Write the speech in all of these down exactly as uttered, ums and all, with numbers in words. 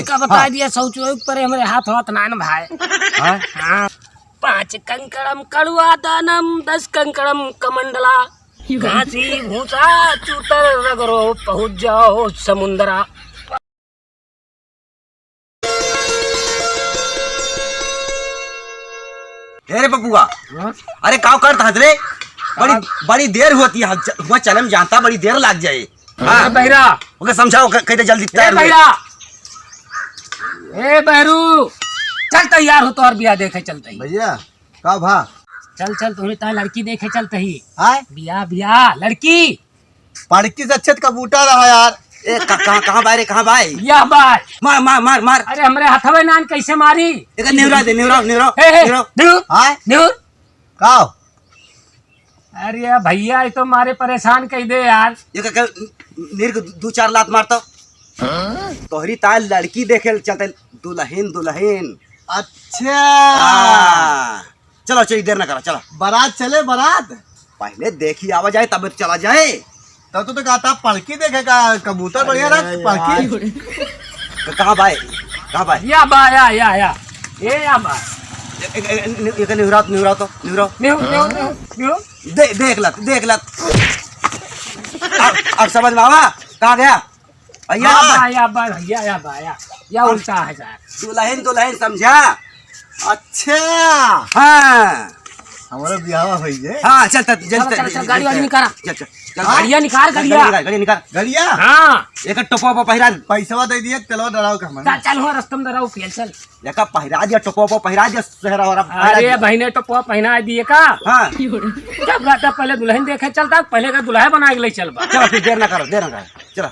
का बता हाँ। दिया, शौच वौच करे हमरे हाथ वाथ नान भाई। हाँ? हाँ। पाँच कंकड़म कड़ुआ दानम, दस कंकड़म कमंडला। काशी भूसा चूतर रगड़ो, पहुँच जाओ समुंदरा। ए रे पपुआ, हाँ? अरे काव करत हस रे? बड़ी, का? बड़ी देर होती है, हम च-, हुआ चले में जानता, बड़ी देर लाग जाए। हाँ। ए बहिरा। ओके समझाओ, क-, कहते जल्दी ए तैयार हो। बहिरा। ए बहरू, चल तैयार हो, तोहर बियाह देखे चलते ही। भैया, का भा? चल, चल, तोहरे ताय लड़की देखे चलते ही। आय? बियाह, बियाह, लड़की। पड़की से अच्छे त कबूतर रहा यार। ए, का-, कहाँ, कहाँ बाय रे, कहाँ बाय? यह बाय। मार, मार, मार, मार। अरे, हमरे हथवे नान कैसे मारी? एक निहुरा दे, निहुरा, निहुरा, ए, ए, निहुरा। निहु-, आय? निहुर। का? अरे भैया, ये तो मारे परेशान कइ दे यार। ये का, का, नीर के दू चार लात मार तो। तोहरी ताय लड़की देखे चलते, दुलहिन, दुलहिन। अच्छा। हाँ। चलो, चलो, देर ना करा, चलो। बारात चले, बारात। पहले देखी आवा जाए, तब चला जाए। तब तो, तो कहता पड़की देखे का, कबूतर बढ़िया रहा, अरे पड़की। यार। क-, कहाँ बाय? कहाँ बाय? या बा, या, या, या। ए, या बा। ए, ए, ए, नि-, एक निहुराओ, निहुराओ तो, निहुराओ। निहु, निहु, निहु, निहु। दे, देख लत, देख लत। अब, अब समझ में आवा, कहाँ गया? भैया। या बा, या बा, भैया, या बा, या, या उल्टा है यार। दुलहिन, दुलहिन समझा? अच्छा। हाँ। हमारा बियाह होई जे। हाँ, चल, चल, चल, चल, चल, चल, चल, गाड़ी वाड़ी निकाला। चल, चल, चल, हाँ? गाड़िया निकाल, गाड़िया। गाड़ी निकाल, गाड़ी निकाल। गाड़िया? हाँ। एक टोपा, टोपा पहिरा। पैसवा दे दिए, तेलवा डराओ का हमन। चल, चल, हो, रस्तम डराओ, पियल, चल। एक पहिरा दिया, टोपा, टोपा पहिरा दिया, सेहरा वाला पहिरा अरे दिया। बहिने, टोपा पहिना दिए का? हाँ। जब रहता पहले दुलहिन देखे चलता, पहले का दुलहा बना के ले चल बा। चलो, फिर देर ना करो, देर ना करो। चलो।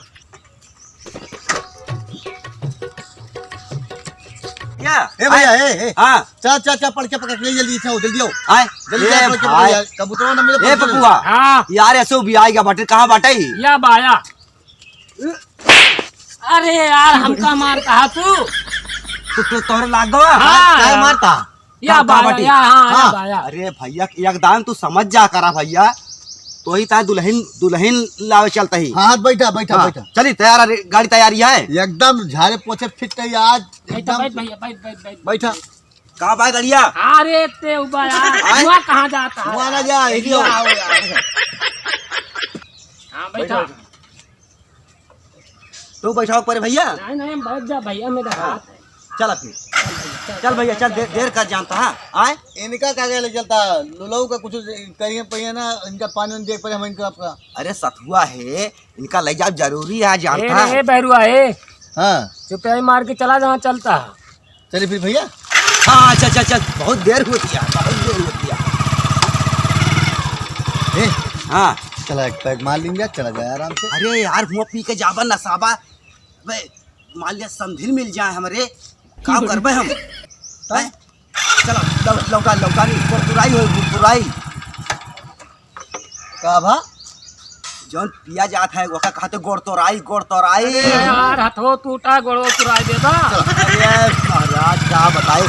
क्या? ए भैया, आए? ए, ए। हाँ। चल, चल, चल, पड़के पकड़ के ले जल्दी, चल, जल्दी आओ। आए? जल्दी ए आओ, पड़के भाई। पकड़ ले, कबूतरवा ना मिले, ए पकड़ ले। पपुआ। हाँ। यार, ऐसे भी आएगा बाटे, कहाँ बाटे? या बाया। अरे यार, हमका मारता है तू? तो, तो तोहरे लाग गवा? हाँ। काहे मारता? या कहाँ, कहाँ बाया, बाटे? या, हाँ, या हाँ। बाया। अरे भैया, एकदम तू समझ जा करा भैया। तो ही ताय दुलहिन, दुलहिन लावे चलता ही। हाँ, हाँ, बैठा, बैठा, हाँ, बैठा। चली, तैयार है, गाड़ी तैयारी है। एकदम झाड़े पोछे फिट है आज, बैठा, एकदम। बैठ भैया, बैठ, बैठ, बैठ। बैठा। कहाँ बाय गड़िया? अरे ते उबा यार, आय? हुआ कहाँ जाता है? हुआ ना जा, यही इधर आओ। आओ यार। हाँ, बैठा। बैठा, बैठा। तू बैठाओ पर भैया। नहीं, नहीं, बैठ जा भैया, मेरा हाँ। हाथ है। चल फिर। चल, चल चल, भैया, चल, चल, दे-, चल। देर कर जानता है। आए? इनका का ले चलता? लुलऊ का कुछ करिए पहिए ना, इनका पानी वानी दे पड़े हम इनका आपका। अरे सतुआ है, इनका ले जाओ जरूरी है, जानता ए रे, है। ए बहरुआ, ए। हाँ। चुपचाई मार के चला जहाँ चलता है। चलिए फिर भैया। हाँ, चल, चल, चल, बहुत देर होती है, बहुत देर होती है। ए, हाँ। चला एक पैग मार लेंगे, चला जाए आराम से। अरे यार, हुआ पी के जाबा नसाबा, बे, मान लिया समधिन मिल जाए हमरे, का करबे हम? तब? हैं? चलो, लौ-, लौटा, लौटा नहीं, गोड़ तुराई हो, गोड़ तुराई। का भा? जौन पिया जात है, ओका कहते गोड़ तोराई, गोड़ तोराई। अरे यार, हथो टूटा, गोड़ो तुराई देता। चलो, अरे महाराज, का बताए?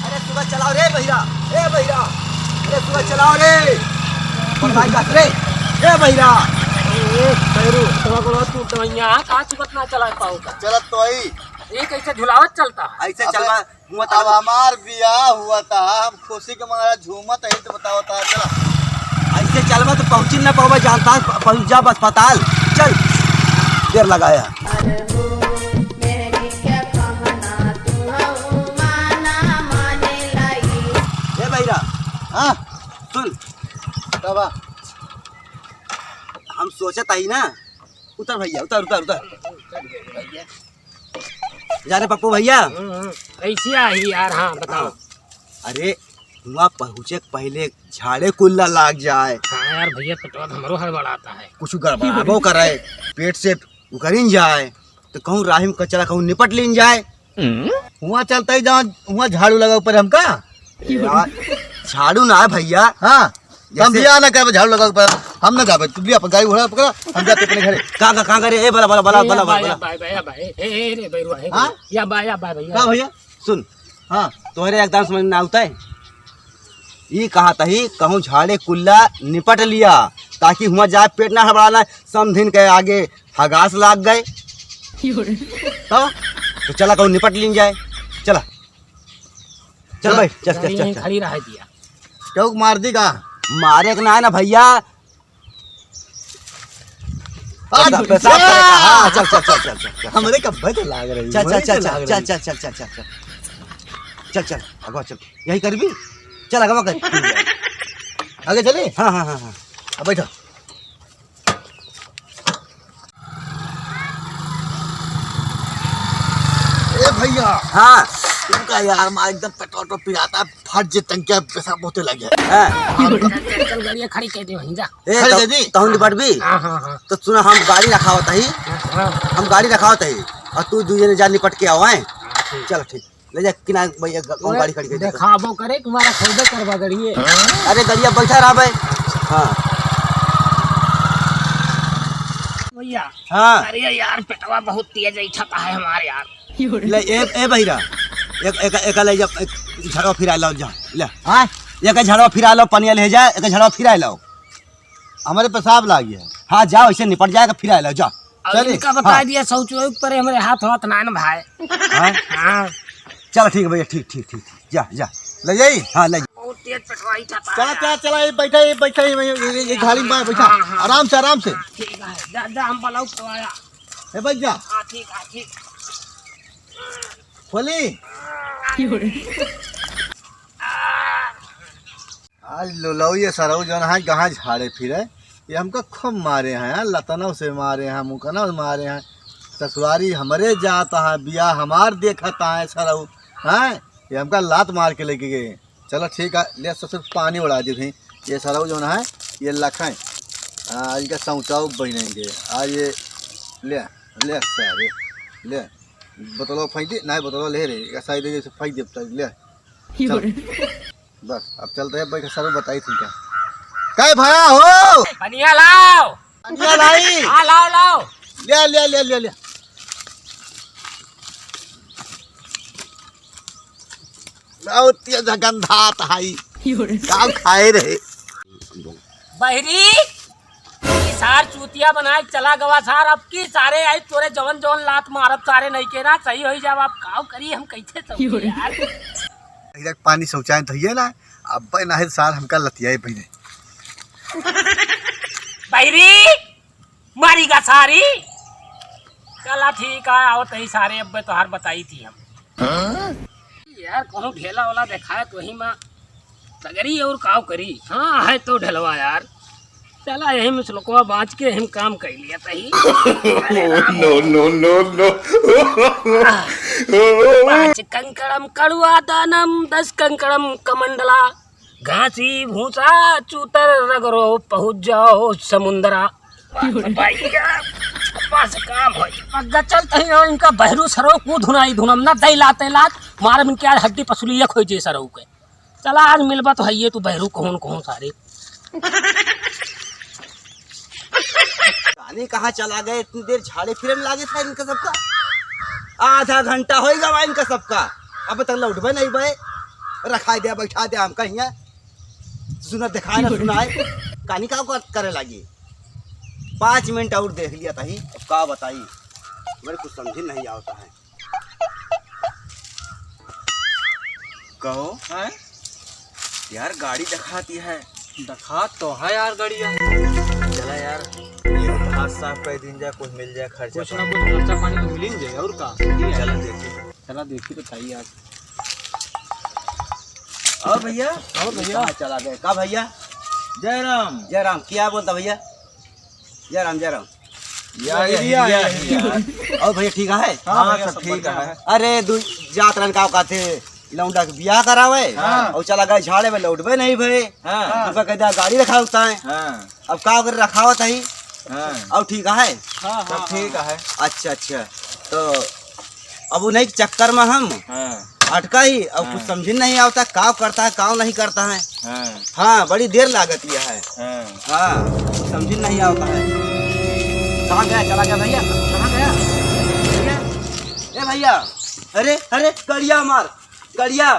अरे सुबह चलाओ रे बहिरा, ए बहिरा, अरे सुबह चलाओ रे। बताई का रे, ए बहिरा। ए, ए, भैरू, तोरा गोड़वा टूट गइया, का चुकत ना चला पाऊंगा। चलत तो आई। ये कैसे झुलावत चलता है? ऐसे अबे, चलवा, हुआ अब था। हमार बियाह हुआ था, हम खुशी के मारा झूमत है, तो बताओ था, चला। ऐसे चलवा तो पहुँची ना पावे, जानता है, प-, पहुँच जाब अस्पताल। चल, देर लगाया। अरे हो, मेहरी के कहना तू हऊ माना माने लाई। ए भैरा, हाँ? सुन। का बा? हम सोचत आई ना, उतर भैया, उतर, उतर, उतर। जा रे पप्पू भैया। हम्म, हम्म। कैसी आई यार? हाँ, बताओ। हाँ। अरे, हुआ पहुँचे के पहले झाड़े कुल्ला लाग जाए। हाँ यार भैया, पेटवा तो हमरो हड़बड़ाता है। कुछ गड़बड़ाबो करे, पेट से उकरिन जाए, तो कहूँ राही में कचरा कहूँ निपट लीन जाए। हुआ चलता ही जहाँ हुआ झाड़ू लगा ऊपर हमका। यार, झाड़ू ना है भैया। हाँ, हम जैसे बियाह ना करबे झाड़ू लगा ऊपर, हम ना जाबे, तू भी अपन गाड़ी घोड़ा पकड़ा, हम जाते अपने घरे। का, का, का करे? ए, बला, बला, बला, ए, बला, या बा, बला। या बा, या बा, ए, ए, ए, रे, बैरुआ, ए, हाँ? या बा, या बा, भैया। का भैया? सुन, हाँ। तोहरे एकदम समझ में ना आवता है। ई कहत ही कहूँ झाड़े कुल्ला निपट लिया, ताकि हुआँ जाए पेट ना हड़बड़ाना, समधिन के आगे हगास लाग गए। तो, तो चला कहूँ निपट लीन जाए, चला। चल भाई, चल, चल, गाड़ी चल, यहीं चल। खड़ी रह दिया। चौक मार दी का? मारे के ना है ना भैया। पेशाब, पेशाब करे का। हाँ, चल, चल, चल। हमरे कब्बे तो लाग रही, चल, चल, वही तो चल, लाग चल, रही। चल, चल, चल, चल, चल। चल, चल, अगवा चल। यही करबी? चल, अगवा कर। आगे चली? हाँ, हाँ, हाँ, हाँ। अब बैठो। ए भैया। हाँ। तुमका यार, मार एकदम पेट्रोल तो पिराता, फट जे टंकिया पेशाब होते लगे। हाँ। चल, चल, चल, गाड़िया खड़ी कर दे वहीं जा। ए, खड़ी तो, कर दी? तहुन निपटबी? हाँ, हाँ, हाँ। तो सुना, हम गाड़ी रखावत ही। हाँ, हाँ। हम गाड़ी रखावत ही। और तू दू जने जा निपट के आओ, हैं? हाँ, ठीक। चल, ठीक। ले जा किनारे भैया, ग-, ओए, गाड़ी खड़ी कर दे। देखाबो करे, तुम्हारा खरीदे करवा गड़िए। अरे, गड़िया बैठा रहा भाई। हाँ। भैया। हाँ। अरे यार, पेटवा बहुत तेज ऐठत है हमारे यार। ले, ए, ए बहिरा, एक, एक, एक ले जा, एक झाड़वा फिरा लाओ, जा, ले। हाँ? एक झाड़वा फिरा लाओ, पनिया ले जा, एक झाड़वा फिरा लाओ। हमारे पेशाब लाग गया। हाँ, जाओ, इसे निपट जाएगा, फिर आ लाओ, जाओ। अब चले? इनका बता हाँ। दिया, शौच वौच परे हमारे हाथ वाथ ना न भाई। हाँ? हाँ। चल, ठीक है भैया, ठीक, ठीक, ठीक, ठीक। जा, जा। ले जाई? हाँ, ले जाई। बहुत तेज पेटवा ऐठत है। चला, चला, चला, ये बैठा, ये बैठा, ये, ये, ये, ये झाड़ी में बैठा। हाँ, हाँ। आराम से, आराम से। हाँ, ठीक है, जा, जा, हम बलाऊ तो आया। ए, बैठ जा। हाँ, ठीक है, ठीक। खोली। आज लुलऊ ये सरऊ जौन है, कहाँ झाड़े फिरे, ये हमका खूब मारे हैं, लतनों से मारे हैं, मुकनों से मारे हैं, ससुरारी हमरे जात है, बियाह हमार देखत है सरऊ, हैं, ये हमका लात मार के लेके गए। चलो ठीक है, ले ससुर पानी उड़ा दी थी, ये सरऊ जौन है, ये लखन, आ, इनका सौचाऊ बहिनेंगे, आ ये ले, ले सारे, ले, बोतलो फेंक दे, नहीं बोतलो ले रे, ऐसा ही दे जैसे फेंक दे, ले। चल। बस, अब चलते हैं, भाई, सर बताई थी क्या? काय भया हो? पनिया लाओ। पनिया लाई। हाँ, लाओ, लाओ। ले, ले, ले, ले, ले। लाओ, तेज गंधात हाई। का खाए रहे? बहिरी, ई सार चूतिया बनाए के चला गवा सार, अब की सारे आई तोरे जवन जवन लात मारब सारे नहीं के ना सही होई जाब। आप काव करी, हम कैसे समझी यार? इधर पानी शौचालय धइए ना, अब ना है सार हमका लतियाए पहले। बहिरी, मारी का सारी। चला ठीक है, आओ तही सारे अब तोहार बताई थी हम। यार, कहूँ ढेला वाला देखाए तो वही मा सगरी और काव करी। हाँ, है तो ढेलवा यार। चला, यही में से लोकवा बाँच के हम काम कर लिया तही। No, no, no, no। पाँच कंकड़म कड़ुआ दानम, दस कंकड़म कमंडला, घासी भूसा चूतर रगरो, पहुँच जाओ समुंदरा। भैया, बस काम होई। पग्गा चलत ही हो, इनका बहरू सरो को धुनाई धुनम ना, दई लाते लात, मारम इनके आज हड्डी पसुली एक होई जे सरो के। चला, आज मिलबा तो हइये तू बहरू, कौन, कौन सारे। जाने कहाँ चला गए, इतनी देर झाड़े फिरे में लागे था इनका सबका। आधा घंटा होई गवा इनका सबका, अब तक लौटबे नहीं बे। रखाए दे, बैठा दे हमका हियाँ। सुना दिखाए ना सुनाए, कानी का कर-, करे लागी। पाँच मिनट और देख लिया तही, अब का बताई, मेरे कुछ समझ नहीं आता है। कहो। हैं? यार, गाड़ी दिखाती है। दिखात तो है यार, गाड़िया। चला यार, ये हाथ साफ कर दीन जाए, कुछ मिल जाए खर्चा कुछ ना पानी। कुछ खर्चा पानी तो मिल ही जाए, और का? चला देखी। चला देखी तो सही यार। और भैया? और भैया? कहाँ चला गए? का भैया? जय राम। जय राम। क्या बोलता भैया? जय राम, जय राम। या, या, या, या, या। और भैया ठीक है? हाँ, हाँ, भैया, सब सब ठीक बढ़िया है। है। अरे, दू जात रहन का कहते, लौंडा के बियाह करावे, हाँ। और चला गए झाड़े में, लौटबे नहीं भए। हाँ। उनका कह दिया, गाड़ी रखा होता है। हाँ। अब का कर रखावत है? हाँ। और ठीक है? हाँ, सब हाँ, ठीक हाँ। है। अच्छा, अच्छा। तो अब उन्हीं के चक्कर में हम हाँ। अटका ही, अब कुछ हाँ। समझ नहीं आवता, काव करता है, काव नहीं करता है। हाँ। हाँ, बड़ी देर लागत यह है। हाँ। हाँ, समझ नहीं आवता है। कहाँ गया, चला गया भैया? कहाँ गया? भैया? ए भैया, अरे, अरे, गड़िया मार, गड़िया।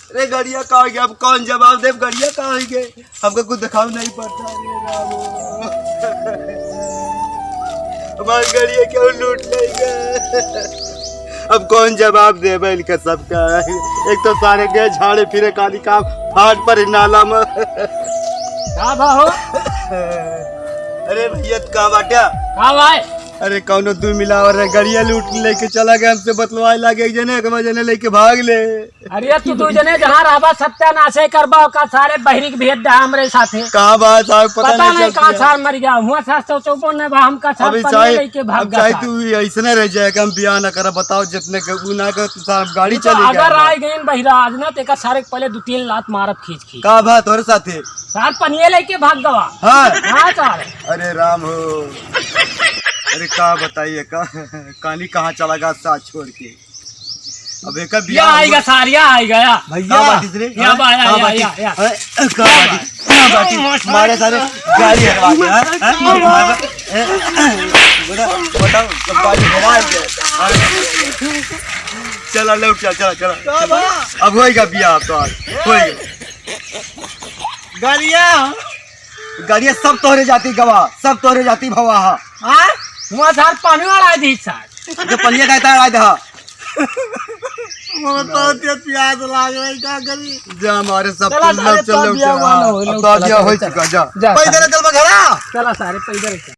अरे गड़िया कहाँ गए? अब कौन जवाब देब? गड़िया कहाँ गए? हमका कुछ दिखाऊ नहीं पड़ता। अरे राम, हमार गड़िया क्यों लूट ले गए? अब कौन जवाब देबे इनका सबका? एक तो सारे गए झाड़े फिरे काली काम हाट पर ही नाला में। का बा हो? अरे भैया, तू का बाट्या? का भाई? अरे कौनो दुइ मिलावर है, गड़िया लूट लेके चला गया, हमसे बतलवाए लागे, एक जने एक जने लेके भाग ले। अरे तू दुइ जने जहाँ रहबा सत्यानाशे करबा, ओका सारे बहिरी के भेज दे हमरे साथे। कहाँ बा साहब, पता पता नहीं नहीं चलत कहाँ है। सार मर गया, हुआ सार सोचो नहीं बा, हमका सार अभी पनिया चाहे, लेके भाग अब गया चाहे सार। तू ऐसने रह जाए कि हम बियाह ना करब, बताओ जितने के ऊ ना कर, तू साहब गाड़ी ये तो चली अगर गया। आए गए बहिराज ना, तेका सारे के पहले दो तीन लात मारब खींच खींच। का बा तोरे साथे? सार पनिया लेके भाग गवा। हाँ। हाँ सार। अरे राम हो, अरे का बताइए का, कानी कहाँ चला गया साथ छोड़ के। अब एकर या बियाह आएगा हुआ। सार, या आएगा, या। भैया। का बात इस रे? या हाँ? बा, या, का या, बात या, इस? या। हैं? का बात इस? का बात इस? मारे सारे गाड़ी हरवा दे, हैं? हैं? मारे, हैं? बता, बताओ, जब गाड़ी हरवा दे, हैं? चला, लौट चला, चला, चला। का बा? अब होएगा बियाह तो आज, होएगा। गाड़िया। गाड़िया सब तोहरे जाती गवा, सब तोहरे जाती भवा हा। हाँ? हुआ सार पानी वाला है दी सार। जो पनिया का इतना अड़ाई दहा। मोर तो ते प्यास लाग रही, का करी? जा हमारे सब चला, चल, सारे चल, तो चल, बिया चल, वाला हाँ, हो, अब लो, तो चला, बिया चला, हो चला। चुका, जा। जा, पैदल सारे। चल बघरा। चला सारे, पैदल चल।